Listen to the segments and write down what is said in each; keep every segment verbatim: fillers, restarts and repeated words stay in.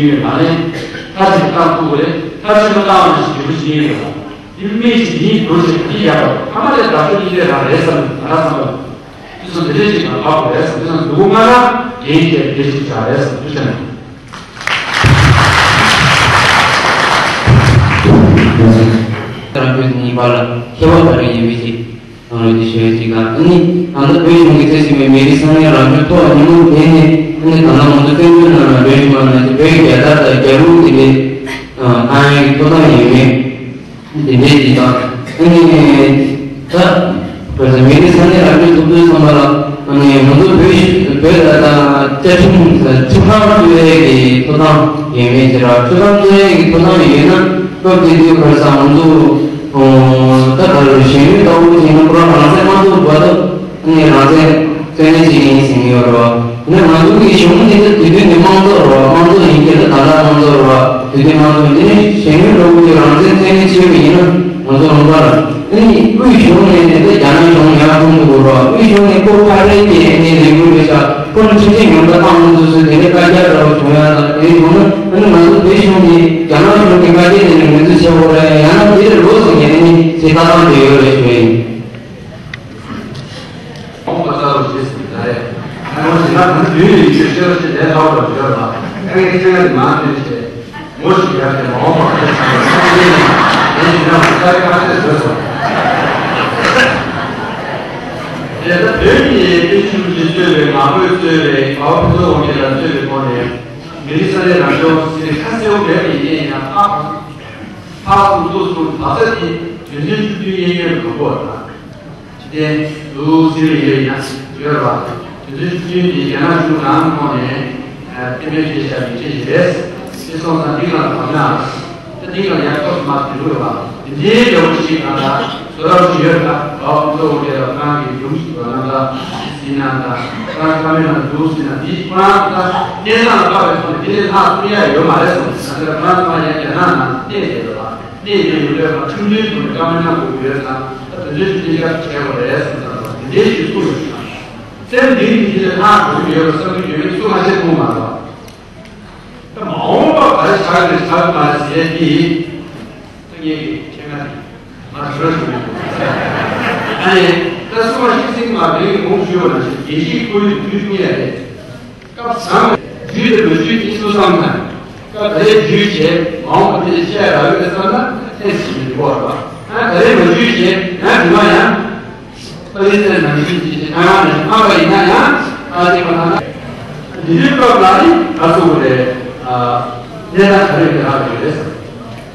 ཡོད་མ་རེད། མཐའ་གཅིག་ཏུ་བཏང་ཐུབ་ཀྱི་རེད། མཐའ་གཅིག་ཏུ་བཏང་བ་ཞིག་འགྱུར་བ་ཞིག་ཡིན་ཡོད་པ། དེ་སྨན་ཞིག་ཡིན་འགྲོ་ཞིག་དེ་ཡག་པ་ཐ་མ་ལས་དགའ་ཤོས་དེ་རང་རེད་བསམ་ང་རང་བསམ་པ། དེ་ཚོ་འདི་འདྲས་ཞིག་ལ་བབས་དགོས་རེད་བསམ། དེ་ཚོ་འདུག་ང་རང་འགན་འཁྱེར་འདི་ཞིག་བྱ་རེད་བསམ། ཐུགས་རྗེ་ཆེ། རང་བོད་གཉིས་བར་ལ་ཁྱད་པར་ག་རེ་ཡོད་མེད་ཅིག་ནང་ལོགས་ཀྱི་ཞུ་ཡས་ཅིག་དང་། ཨ་ནི་ད་ལྟ་བོད་གཞུང་གི་ཚད་ཆེ་བའི་མི་རིགས་ས་གནས་རང་སྐྱོང་ཐོག་ཉིན་མོ་དེ་ནས་ཨ་ནི་ད་ལྟ་ང་ཚོ་བཙན་བྱོལ་ནང་ལ་བོད་གཞུང་ལ་ན་ཅིག་བོད་རྒྱལ་དར་དང་རྒྱལ་གླུ་དེ་འདྲའི་ཨ་བཏང་ཡས་ཀྱི་ཐོབ་ཐང་ཡོད་མེད་དེ་འདྲའི་ཅིག་དང་། ཨ་ནི་ད་བོད་ས་མི་རིགས་ས་གནས་རང་སྐྱོང་ཐོབ་དུས་ཙམ་པ་ལ་ཨ་ནི་ང་ཚོ་བོད་བོད་ད་ལྟ་བཅའ་ཁྲིམས་ཆོ་འཕྲུལ་གཏོང་ཡས་ཀྱི་ཐོབ་ཐང་ཡོད་མེད་ཅིག་ར། ཆོ་འཕྲུལ་གཏོང་ཡས་ཀྱི་ཐོབ་ཐང་ཡོད་ན་སྐབས་དེ་དུས་ཁར་ས་ང་ཚོ་ད་ག་རེ་གཞོན་ནུ་ལྟ་བུ་ཞིག་ན་ཁོ་རང་རང་བཙན་མ་ཐོབ་བར་དུ་ནས་རང་བཙན་རྩོད་ལེན་བྱེད་ཀྱི་ཡིན་ཟེར་གྱི་ཡོད་རེད་བ། ཡིན་ན་ང་ཚོ་གི་གཞུང་འདི་ཚོ་དེ་དུས་ནས་དམངས་གཙོ་རེད་བ། དམངས་གཙོ་ཡིན་གྱི་ད་ད་ལྟ་དམངས་གཙོ་རེད་བ། དེ་དུས་དམངས་གཙོ་འདི་ནས་གཞོན་ནུ་ལྟ་བུ་ཞིག་རང་བཙན་རྩོད་ལེན་བྱེད་དགོས་ཡིན་ན་ང་ཚོ་རང་དགར་ཨ་ནི་དབུས་གཞུང་ནས་ནས་ད་རྒྱ་ནག་གཞུང་ཡར་མཐོང་དགོས་རེད་བ། དབུས་གཞུང་ནས་ཁོ་ཕ་རེད་དེ་ཨ་ནི་ལས་འགུལ་རེད་ཤག་ཁོ་ནི་ཁྲིམས་ཆད་ཉོན་པ་བཏང་མི་འདུག་ཟེར་དེ་ནས་བཀའ་རྒྱ་འདྲ་བོ་བྱུང་ཡ་དང་། དེ་བྱུང་ན་ཨ་ནི་ང་ཚོ་བོད་གཞུང་གིས་རྒྱ་ནག་གཞུང་གི་བཀའ་རྒྱ་དེ་ནས་ངོས་འཛིན་བྱེད་དགོས་རེད། ཡང་ན་དེ་རེད་ལོ་ཟེར་ནས་ཨ་ནི་དེ་ལྟ་སྟངས་དེ་ཡོད་རེད་ཞུ་ཡིན། ཁོང་པ་ཚ་རུ་རྗེས་སུ་ཡི་ད་རེད། ཁོང་ཞིག་ན་གང་དུས་ཡིན་ཆོས་ཤེས་རོགས་ཞེས་ལས་ལྷག་པར་བརྗོད་ལ། ཨེ་ཁེ་ཁེ་ལ་མ་འདོད་བྱས། ངོ་ཞིག་ཡར་ཞིག་མ་འོངས་པར་ཁྱེད་ཚང་མ་ཚང་མ་ཡིན་ནས་ཞུས་ན་ཁ་རེ་ཁ་ཚོད་བཟོས་སོང་། དེ་ལྟ་བོད་ཀྱི་དཔལ་འབྱོར་གྱིས་གཙོས་པའི་ངག་དབང་གཙོས་པའི་ཨའོ་ཕུན་ཚོགས་དབང་རྒྱལ་ལ་གཙོས་པའི་སྐོར་ནས་མི་རིགས་ས་གནས་རང་སྐྱོང་ཟེར་ཁ་གསལ་བོ་མེད་པ་ཡིན་ན་ཡང་ཨ་ཕ་ཕ་གསུམ་ཚོ་གསུམ་བག་ཚ་དེ་དོན་ཚན་བཅུ་བདུན་གཡས་གཡོན་དུ་བཀོད་པ་དང་། དེ་འདུག་ཟེར་ཡོད་ཡིན་ན་ཡོད་རེད་བ། དེ་ཚོའི་ཤུགས་རྐྱེན་དེ་རྒྱ་ནག་གཞུང་རང་ངོས་ནས་གཏན་འབེབས་བྱས་བཞག་པའི་ཆེད་ཞིག་རེད། དེ་སོང་ཙང་འདི་ལ་དོ་སྣང་། ད་འདི་ལ་ཡར་ཐོག་མ་དེ་འདུག་རེད་བ། དེ་འདྲའི་ལེའུ་ཞིག་གང་ལ་བཟོ་རབས་ཤིག་ཡོད་ལ་བ་ཁོང་ཚོ་འོ་དེ་ལ་ཁང་གི་ཡུམ་ཞིག་བ་ན་ད་ཟིན་ན་ད་ཁང་ཁ་མེད་ན་འདུག་ཟིན་ན་འདི་ཁོ་རང་ད་གནས་སྟངས་ལ་བལྟ་བའི་ཐོག་ནས་དེ་ལས་ལྷག་ཐུབ་ཡ་ཡོད་མ་རེད་བསམ། ད་དེ་ལ་ཁོ་རང་ཚང་མ་ཡང་རྒྱ་ནག་ནང་གནས་བསྡད་རེད་བ། གནས་དེ་ཡོད་པའི་ཁྲིམས་མཐུན་ཐོག་ནས་བཀའ་མོལ་གནང་དགོས་ཀྱི་ཡོད་ཙང་། ད་དེ་འདྲའི་ཞིག་གནས་སྐབས་བྱས་པ་རེད་བསམ་ཙང་། དེ་འདྲའི་ཞིག་གསུངས་ཡོད་ཙང་། སེམས་འདི་ནི་དེ་ལས་ལྷག་དགོས་ཀྱི་ཡོད་པ་བསམ་གྱི་ཡོད་མེད་སུ་ཁ་ཤས་མཐོང་མ་རེད། ད་མ་འོངས་པ་ག་རེ་ཆགས་རེད་ཆགས་མ་རེད་ཟེར་ཡས་དེ། ད་ངས་ཀྱི་ཁྱེད་ང་དེ་ང་དྲི་བ་ཞུ་མེད་འདུག་ཨ་ནི་ད་སུ་མ་ཤེས་སྲིད་མ་རེད་གོང་ཞུས་པ་ནང་བཞིན་རྒྱལ་སྤྱིའི་ཁོར་ཡུག་དུས་སྟོན་ཡ་རེད། སྐབས་སང་རྒྱུས་དང་མ་རྒྱུས་ཀྱི་སུ་བསམ་ན། སྐབས་ད་རེས་རྒྱུས་བྱས་མ་འོངས་པ་དེ་བཤད་རག་ཡོད་བསམ་ན་ཐེངས་ཤིག་མི་འདུག་བ། ཨ་ད་རེས་མ་རྒྱུས་བྱས་ཡང་དྲི་བ་ཡང་པ་ལི་སི་ཐན་ནང་བཞིན་ཅིག་བྱས་ཐའེ་ཝན་ནང་བཞིན་ཕམ་པ་ཡིན་ན་ཡང་ཨ་དེ་མ་ཐང་ན་འདི་དུས་སྐབས་ལ་ནི་ང་ཚོ་གི་རེད། གནས་སྟངས་ག་རེ་ཡོད་རག་ཡོད་རེད་བསམ།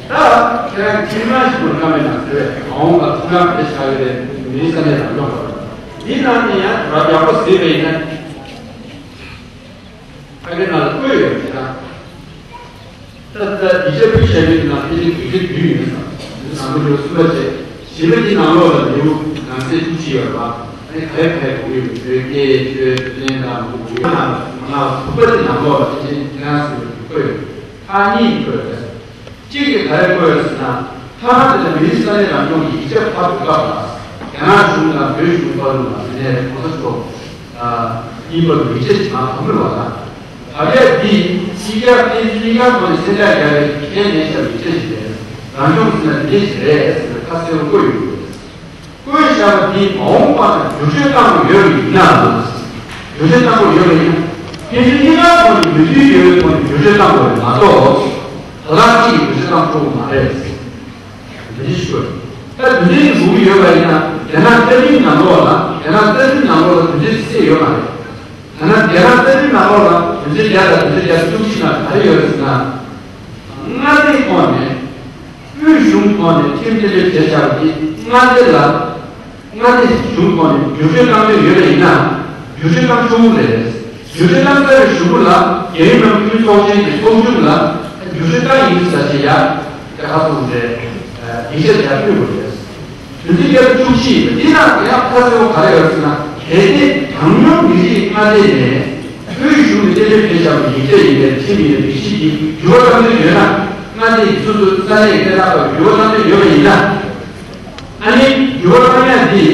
ད་ཁྱེད་རང་ཁྱིམ་ནང་ཞིག་ཏུ་བཀའ་མོལ་གནང་ཟེར་བས་མ་འོངས་པ་ཐུགས་སྣང་ག་རེ་བྱ་གི་རེད། མི་རིགས་ས་གནས་རང་སྐྱོང་བར་འདི་ནང་ནས་ཡང་ར་ཡག་པོ་གཟིགས་པ་ཡིན་ན། ཕ་གི་ནང་ལ་བཀོད་ཡོད་ཟེར་ན། ད་ལྟ་ཡིག་ཆ་ཕུལ་བྱས་ཡོད་ན་ཕལ་ཆེར་དུས་ཚོད་བདུན་ཡོད་ཙང་། དུས་ཚོད་བཟང་པོ་ཡོད་གསུམ་པ་བྱས། བཞི་པ་དེ་ནང་ལོགས་ལ་ལེའུ་ནང་གསེས་བཅུ་གཅིག་ཡོད་པ། ཨ་ནི་ག་རེ་ག་རེ་དགོས་ཡོད་བོད་སྐད་ཆོས་དོན་དང་མི་དགོས་ཡོད་ན་མ་ང་དྲུག་པ་དེ་ནང་ལོགས་ལ་ཕལ་ཆེར་ཁྱེད་རང་ཚོས་བཀོད་ཡོད། ཁག་གཉིས་བཀོད་ཡོད། གཅིག་གིས་ག་རེ་བཀོད་ཡོད་ཟེར་ན། ཐ་ན་དེ་ལ་མི་རིགས་ས་གནས་རང་སྐྱོང་གི་ཡིག་ཆ་ཕབ་པའི་སྐབས་ལ། རྒྱ་ནག་གཞུང་དང་བོད་གཞུང་བར་དུ་ལ་དེ་ནས་གོང་ས་མཆོག་གཉིས་བར་དུ་ཡིག་ཆ་ཞིག་མ་ཕབ་མེད་པ་དང་། བབས་ཡས་འདི་ཕྱི་རྒྱལ་ཕྱི་རྒྱལ་ཁོ་ནས་གསན་རྒྱ་རྒྱག་པའི་གལ་གནད་ཤར་བའི་ཆ་ཞིག་རེད། རང་སྐྱོང་ཟེར་ན་འདི་ཞིག་རེད་ཟེར་ཁ་གསལ་བོ་བཀོད་ཡོད་རེད། བཀོད་བཞག་པ་འདི་མ་འོངས་པ་ལ་བསྒྱུར་བཅོས་བཏང་དགོས་ཡོད་པ་ཡིན་ན། བསྒྱུར་བཅོས་བཏང་དགོས་ཡོད་པ་ཡིན་ན། ཕལ་ཆེར་གཉིས་ཀ་ཐོག་ནས་མོས་མཐུན་ཡོད་པའི་ཐོག་ནས་བསྒྱུར་བཅོས་བཏང་དགོས་རེད་མ་གཏོགས། བར་ཐག་གཅིག་གིས་བསྒྱུར་བཅོས་བཏང་ཆོག་གི་མ་རེད། འདི་ཞུ་བ་ཡིན། ད་དེ་འདྲའི་འགྲོ་གི་ཡོད་པ་ཡིན་ན་རྒྱ་ནག་རྩ་ཁྲིམས་ནང་ལོགས་ལ་རྒྱ་ནག་རྩ་ཁྲིམས་ནང་ལོགས་ལ་དེ་འདྲའི་གསལ་ཡོད་མ་རེད། ད་ནང་རྒྱ་ནག་རྩ་ཁྲིམས་ནང་ལོགས་ལ་དོན་ཚན་བརྒྱ་དང་དོན་ཚན་བརྒྱ་དང་བཅུ་གཅིག་ནང་ག་རེ་ཡོད་རེད་ཟེར་ན། མངའ་སྡེའི་ཐོག་ནས་དབུས་གཞུང་ཐོག་ནས་ཁྲིམས་གཏན་འབེབས་བྱས་བཞག་པ་དེ་མངའ་སྡེ་ལ་མངའ་སྡེ་གཞུང་ཐོག་ནས་བསྒྱུར་བཅོས་གཏང་འདོད་ཡོད་པ་ཡིན་ན་བསྒྱུར་བཅོས་གཏང་ཆོག་གི་རེད། བསྒྱུར་བཅོས་གཏང་ཚར་བའི་གཞུག་གུ་ལ་རྒྱལ་ཡོངས་མི་མང་སྤྱི་འཐུས་ཚོགས་ཆེན་གྱི་ཚོགས་ཆུང་ལ་བསྒྱུར་བཅོས་གཏང་ཡིན་ཟེར་བྱས་ཡ་ག་ཚོད་རེད། ཡིག་ཆ་དེ་ཡར་ཕུལ་དགོས་རེད། དོན་ཚན་བརྒྱ་དང་བཅུ་གཅིག་འདི་ནང་ཡང་ཁ་གསལ་པོ་ག་རེ་ཡོད་ཟེར་ན། གལ་ཏེ་གྲངས་ཉུང་མི་རིགས་མངའ་སྡེ་ནས་དབུས་གཞུང་ནས་གཏན་འབེབས་བྱས་བཞག་པའི་ཡིག་ཆ་ཡིན་པའི་ཁྲིམས་ཡིན་པའི་སྒྲིག་གཞི་འདི་འགྱུར་བ་གཏང་འདོད་ཡོད་ན། མངའ་སྡེ་ཡི་སོ་སོའི་ས་གནས་ཀྱི་གནས་སྟངས་ཐོག་འགྱུར་བ་གཏང་འདོད་ཡོད་པ་ཡིན་ན། ཨ་ནི་འགྱུར་བ་གཏང་ཡ་འདི་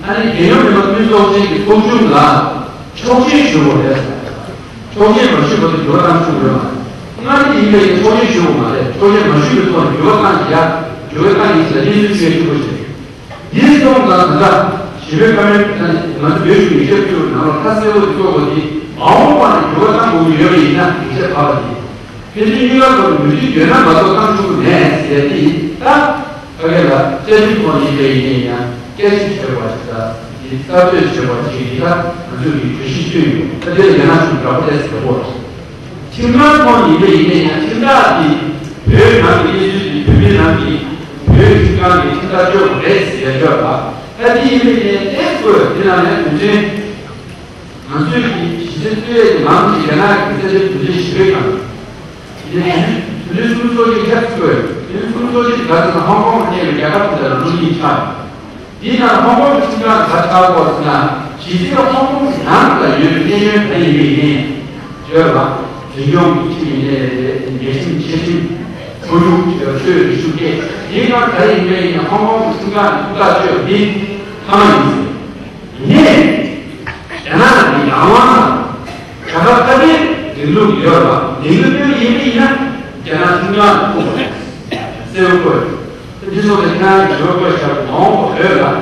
ཨ་ནི་རྒྱལ་ཡོངས་མི་མང་སྤྱི་འཐུས་ཚོགས་ཆེན་གྱི་ཚོགས་ཆུང་ལ་ཆོག་མཆན་ཞུ་དགོས་རེད། ཆོག་མཆན་མ་ཞུས་བར་དུ་འགྱུར་བ་གཏང་ཆོག་གི་ཡོད་མ་རེད། སྔ་ནི་ཡིན་པའི་ཚོགས་ཆེན་ཞུ་དགོས་མ་རེད། ཚོགས་ཆེན་མ་ཞུས་པའི་ཐོག་ནས་འགྱུར་བ་བཏང་ཡ། འགྱུར་བ་བཏང་ཡིན་ཟེར་ལ་གནས་ཚུལ་ཞུ་ཡ་གཅིག་པོ་ཞིག་འདིའི་སོང་ཙང་ད་ལྟ་ཞི་བའི་བཀའ་མོལ་ང་ཚོ་བོད་གཞུང་ཉི་ཤུ་རྩ་དྲུག་ནང་ལ་ཁ་གསལ་པོ་གཙོ་བོ་དེ་མ་འོངས་པ་ནས་འགྱུར་བ་གཏང་དགོས་ཀྱི་ཡོད་པ་ཡིན་ན་ཡིག་ཆ་ཕབ་པ་དེ་ཕན་ཚུན་གཉིས་ཀ་ཐོག་ནས་མོས་མཐུན་ཡོད་ན་མ་གཏོགས་གཏང་ཆོག་གི་མེད་ཟེར་ཡ་དེ་ཡིན། ད་ཕ་གི་ལ་བཅའ་ཁྲིམས་ཐོག་ནས་ཡིན་པ་ཡིན་ན་ཡང་སྐད་ཆ་བྱས་པ་ཞིག་ད་དེ་གསར་གཏོད་བྱས་པ་ཞིག་ཡིན་ད་ང་ཚོས་ཀྱི་གྲོས་གཞི་བཏོན་ཡོད། ད་དེ་ལ་རྒྱ་ནག་གཞུང་དགའ་པོ་བྱས་ཟེར་གོ། ཁྲིམས་ཁང་ཐོག་ནས་ཡིན་པ་ཡིན་ན་ཡང་ཁྲིམས་ཐག་དེ་བོད་ནང་གི་གནས་ཚུལ་དེ་བོད་མི་ནང་གི་བོད་ཁྲིམས་ཁང་གི་ཁྲིམས་ཐག་གཅོད་པ་རེད་ཟེར་ཡ་ཡོད་པ། ད་དེ་ཡིན་པ་ཡིན་ན་ཏེ་ཁོས་དེ་ནང་ནས་དོན་ཚན་ང་ཚོས་ཀྱི་གཞི་རྩའི་གཙོས་ཀྱི་ནང་གི་རྒྱ་ནག་གི་རྩ་ཁྲིམས་དོན་ཚན་བཞི་པའི་ནང་དེ་ནས་དོན་ཚན་སུམ་ཅུ་སོ་གཅིག་ཁྱབ་ཚུལ་དོན་ཚན་སུམ་ཅུ་སོ་གཅིག་ག་ཚོད་ན་ཧོང་ཀོང་གི་གནས་པའི་རྒྱལ་ཁབ་དེ་ལ་རླུང་འཕྲིན་ཆགས། འདི་ནང་ཧོང་ཀོང་གི་ཁྲིམས་ཁང་ག་ཆགས་དགོས་ཟེར་ན་གཞི་རྩའི་ཧོང་ཀོང་ནང་ལ་ཡོད་པའི་གནད་དོན་ག་ཡིན་པ་ཡིན་བརྗོད་པ། རྒྱལ་ཡོངས་ཀྱི་ཁྲིམས་ཡིན་ནའི་རེད། ཉེས་ཁྲིམས་ཆེ་ཁྲིམས་ཆོས་ལུགས་ཆོས་རིག་གཞུང་སྐད་འདི་གང་ག་ཡིན་པ་ཡིན་ན་ཧོང་ཀོང་གི་ཁྲིམས་ཁང་གི་ཐུགས་ཐག་གཅོད་འདི་ཐ་མ་ཡིན་ཟེར། ངས་རྒྱ་ནག་གི་རང་དབང་དང་རྒྱ་གར་ཁ་བྲལ་རིང་ལུགས་ཡོད་པ་ལས་འགུལ་སྤེལ་ཡིན་པ་ཡིན་ན་རྒྱ་ནག་ཁྲིམས་ཁང་ལ་ཐུག་པ་རེད། གསལ་པོ་བཀོད། འདི་སོགས་ཀྱི་ཁྱེད་རང་གི་འགྱུར་བ་བཀོད་བཞག་པའི་མ་འོངས་པ་བོད་ལ་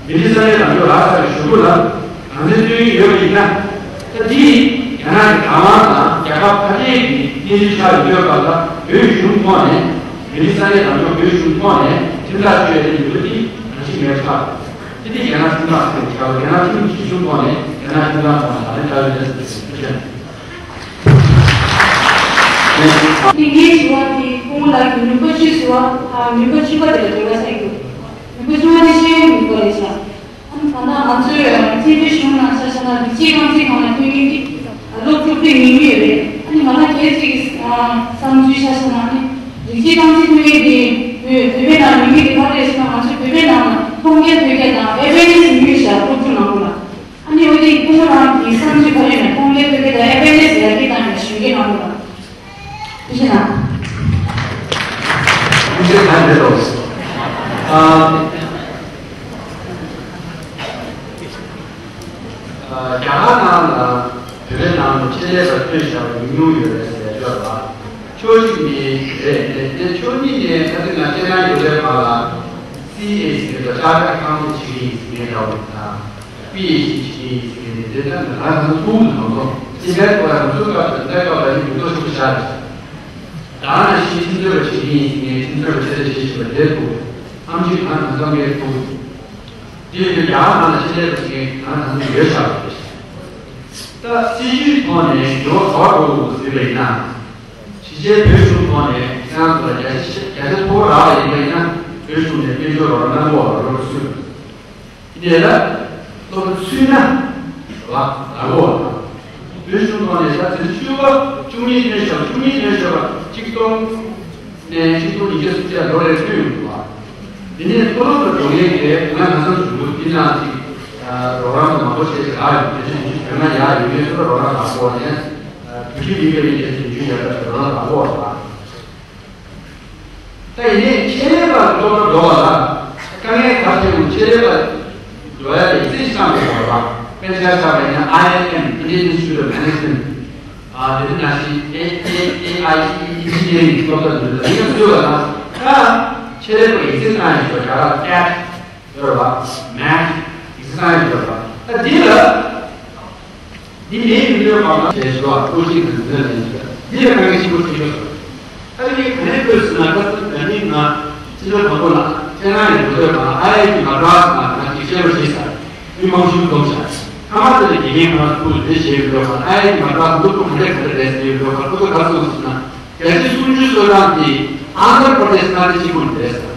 མི་རིགས་ས་གནས་རང་སྐྱོང་ལག་བསྟར་གྱི་གཞུག་གུ་ལ་ནང་འཛིན་སྟོན་གྱི་ཡོད་པ་ཡིན་ན། ད་འདི་རྒྱ་ནག་གི་རང་དབང་དང་རྒྱལ་ཁབ་ཁ་བྲལ་གྱི་གནས་ཚུལ་ཆགས་ཡོད་པ་ལ་བོད་གཞུང་ཐོག་ནས་མི་རིགས་ས་གནས་རང་སྐྱོང་བོད་གཞུང་ཐོག་ནས་ཁྲིམས་ཐག་གཅོད་ཡ་དེ་ཡོད་པ་འདི་ནང་བཞིན་མེད་པ་ཆགས། དེ་འདི་རྒྱ་ནག་ཁྲིམས་ཐག་ཟེར་བྱ་བ་རྒྱ་ནག་ཁྲིམས་ཀྱི་གཞུང་ཐོག་ནས་རྒྱ་ནག་ཁྲིམས་ཐག་ཐོག་ནས་ད་ལན་བྱ་ཡོད་ལས་ཟེར་ཞུ་ཞུ། དེ་ངའི་དྲི་བ་དེ་ཁོང་ལ་ཡིན་ནུས་པ་ཅི་ཟེར་བ་ནུས་པ་ཅི་པ་དེ་ལ་དྲི་བ་ཟེར་གྱི་འདུག་ནུས་པ་ཅི་པ་དེ་ཤེས་ཡོན་ནུས་པ་རེད་ཤག་ཨ་ནི་ད་ལྟ་ང་ཚོའི་བཙན་བྱོལ་གཞུང་ནང་ཆ་བཞག་ན་ལི་ཅི་རྐང་རྩེད་ཁང་ལ་ཐོན་མཁན་དེ་སློབ་ཕྲུག་དེ་ཉུང་ཉུང་རེད། ཨ་ནི་ང་རང་གལ་ཆེ་གི་བསམ་ཚུལ་ཆ་བཞག་ན་ཨ་ནི་ལི་ཅི་རྐང་རྩེད་ཐོན་མཁན་དེ་བོད་བོད་པའི་ནང་ཉུང་ཉུང་དེ་ག་རེ་རེད་ཟེར་ན་ང་ཚོའི་བོད་པའི་ནང་ལ་མཐོང་རྒྱ་ཐོས་རྒྱ་དང་ཨེ་ཝེར་ནེ་སི་ཉུང་ཉུང་ཤག་སློབ་ཕྲུག་ནང་ལོགས་ལ། ཨ་ནི་འོ་དེ་སྐུ་ངོ་རང་གི་བསམ་ཚུལ་ག་རེ་ཡོད་ན་མཐོང་རྒྱ་ཐོས་རྒྱ་དང་ཨེ་ཝེར་ནེ་སི་ཡར་རྒྱས་བཏང་ཡོད་ན་ཞུ་རྒྱུ་གནང་རོགས། ཐུགས་རྗེ་གནང་། ཐུགས་རྗེ་གནང་རེད་དོ། ཨ། ཨ། རྒྱ་གར་ནང་ལ་བོད་པའི་ནང་ལ་ཆེད་ལས་པ་ཐོན་བཞག་པ་ཉུང་ཉུང་ཡོད་རེད་ཟེར་ཡོད་ལ། ཕྱོགས་གཅིག་ནས་རེད་རེད་དེ་ཕྱོགས་གཉིས་ནས་ད་ཐེངས་ང་སྤྱན་ནང་ཡོད་པའི་བར་ལ་སི་ཨེ་ཟེར་བ་ཅར་ཊར་ཨེ་ཁའུན་ཊན་བྱེད་ཀྱི་ཡིན་ཟེར་ངས་འདྲ་བོ་དང་། པི་ཨེཆ་ཌི་བྱེད་ཀྱི་ཡིན་ཟེར་ནས་དེ་ལྟར་ང་རང་ཚོ་ཚོགས་མི་མང་ཚོགས་སྤྱི་པའི་སྐོར་ལ་ང་ཚོའི་སྐབས་དང་འདའི་སྐབས་ལ་ནི་མི་ཐོག་ཆེན་པོ་བཞག་རེད། ད་ནང་བཞིན་ཁྲིམས་རྩོད་པ་བྱེད་ཀྱི་ཡིན་ཟེར་ནས་ཁྲིམས་རྩོད་པ་ཆེ་ཆེ་བྱེད་བཞིན་པ་དེ་འདུག་ཨམ་ཆི་ང་ནང་ཚང་མའི་འདུག་དེ་ཡོད་རྒྱ་གར་ནང་ལ་ཆེད་ལས་པ་བྱེད་མཁན་ང་ནང་ཚང་མ་ཡོད་ཤག་རེད། ད་སྲིད་ཇུས་ཐོག་ནས་འགྱུར་བ་ག་པར་འགྲོ་དགོས་ཟེར་བ་ཡིན་ན། གཞིས་བྱེས་བོད་གཞུང་ཐོག་ནས་ཁྱེད་རང་ཚོ་ལ་བརྒྱ་ཆ་བརྒྱ་ཆ་མཐོ་པོ་རག་པ་ཡིན་པ་ཡིན་ན་བོད་གཞུང་ནས་དཔལ་འབྱོར་རོགས་རམ་གནང་དགོས་པ་རོགས་རམ་སུས་ཡིན་ནའི་ལ་སློབ་གྲྭ་ཚུད་ན་རག་རག་གོ་བ་དང་། བོད་གཞུང་ཐོག་ནས་ད་ཚེ་བཅུ་པ་བཅུ་གཉིས་ཐོན་ཤག་བཅུ་གཉིས་ཐོན་ཤག་པ་གཅིག་སྟོང་ནས་གཅིག་སྟོང་ཉིས་བརྒྱ་སུམ་བརྒྱ་ལོ་རེར་ཐོན་ཡོང་གི་འདུག་བ། འདི་ནས་མཐོ་སློབ་ཏུ་འགྲོ་མཁན་གྱི་ང་ང་ཚོ་གཞུང་གི་འདི་ནང་ཅིག་རོགས་རམ་མང་པོ་བྱས་ཤག་ཡོད་དེ་ཚོ་ཡོད་ན་ཡག་ཡོད་མེད་ཚོ་རོགས་རམ་མང་པོ་ནས་བོད་ཀྱི་མི་སྐད་ཡིན་དེ་ཚོ་ཡོད་ཡག་ད་རོགས་རམ་མང་པོ་བ། ད་ཡིན་ནའི་ཆེད་ལས་པ་སློབ་གྲྭ་འགྲོ་བ་ལ་དཀའ་ངལ་ག་ཐེབས་རུང་ཆེད་ལས་པ་འགྲོ་ཡ་དེ་རྩིས་བཏང་དགོས་པ་དཔེ་ཆ་བཞག་པ་ཡིན་ན་ཨའི་ཨའི་ཨེམ་Indian Institute of Management ཨ་དེ་ནི་ནང་བཞིན་ཨེ་ཨེ་ཨེ་ཨའི་ཨི་ཨི་ཇི་ཨེན་སློབ་གྲྭ་འདི་ལ་མིང་བཏོན་པ་དང་ད་ཆེད་ལས་པ་ཡིན་ཚེ་ན་ཡིན་ཞོ་རྒྱ་གར་ཀེ་ཊི་ཡོད་རེད་པ། མེ་ཐི་ཡིན་ཚེ་ན་ཡིན་ཞོ་རེད་པ། ད་འདི་ལ་འདི་མིང་མི་འདོན་པ་ལ་བྱས་ཞོ་ཨ་ཀྲོ་ཤིང་གི་འདི་ལ་ཡིན་ཞོ་འདི་ལ་དཀའ་ངལ་ཆེན་པོ་འཕྲད་ཀྱི་ཡོད་རེད། ད་ནི་ག་ནས་བཀོད་ཟེར་ན་ཁ་སང་ད་ནི་ང་སྤྱི་ཚོགས་དང་པོ་ལ་ཁྱེད་རང་ཡང་འགྲོ་འདོད་པ་ལ་ཨའི་ཨའི་ཊི་མ་ཌ་རཱས་ནང་ང་ཅིག་བཤད་པ་བྱེད་ས་མི་མང་ཤོས་འཛོམས་ཤག་ཐ་མ་དེ་ནས་དགེ་རྒན་ང་ཚོ་ཁུལ་འདི་བྱེད་ཡོད་འགྲོ་བ་ཨའི་ཨའི་ཊི་མ་ཌ་རཱས་སློབ་ཕྲུག་ག་འདྲས་ག་འདྲས་རེད་ཟེར་ཡོད་འགྲོ་བ་ཁོ་ཚོ་ག་རེ་གསུངས་ཟེར་ན་བརྒྱ་ཆ་སུམ་ཅུ་སོ་གྲངས་དེ་ཨན་དྷྲ་པྲ་དེ་ཤི་ནང་དེ་གཅིག་པུ་རེད་ཟེར།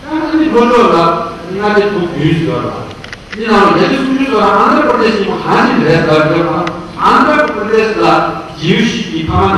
ད་ནི་ལྷོ་ཕྱོགས་ལ་མངའ་སྡེ་དྲུག་ཡོད་ཟེར་བ། འདི་ནང་ལ་བརྒྱ་ཆ་སུམ་ཅུ་སོ་གྲངས་ཨན་དྷྲ་པྲ་དེ་ཤི་མོ་གང་ཞིག་རེད་ཟེར་བ། ཨན་དྷྲ་པྲ་དེ་ཤི་ལ་ཇིའུ་ཤི་གི་ཕ་མ་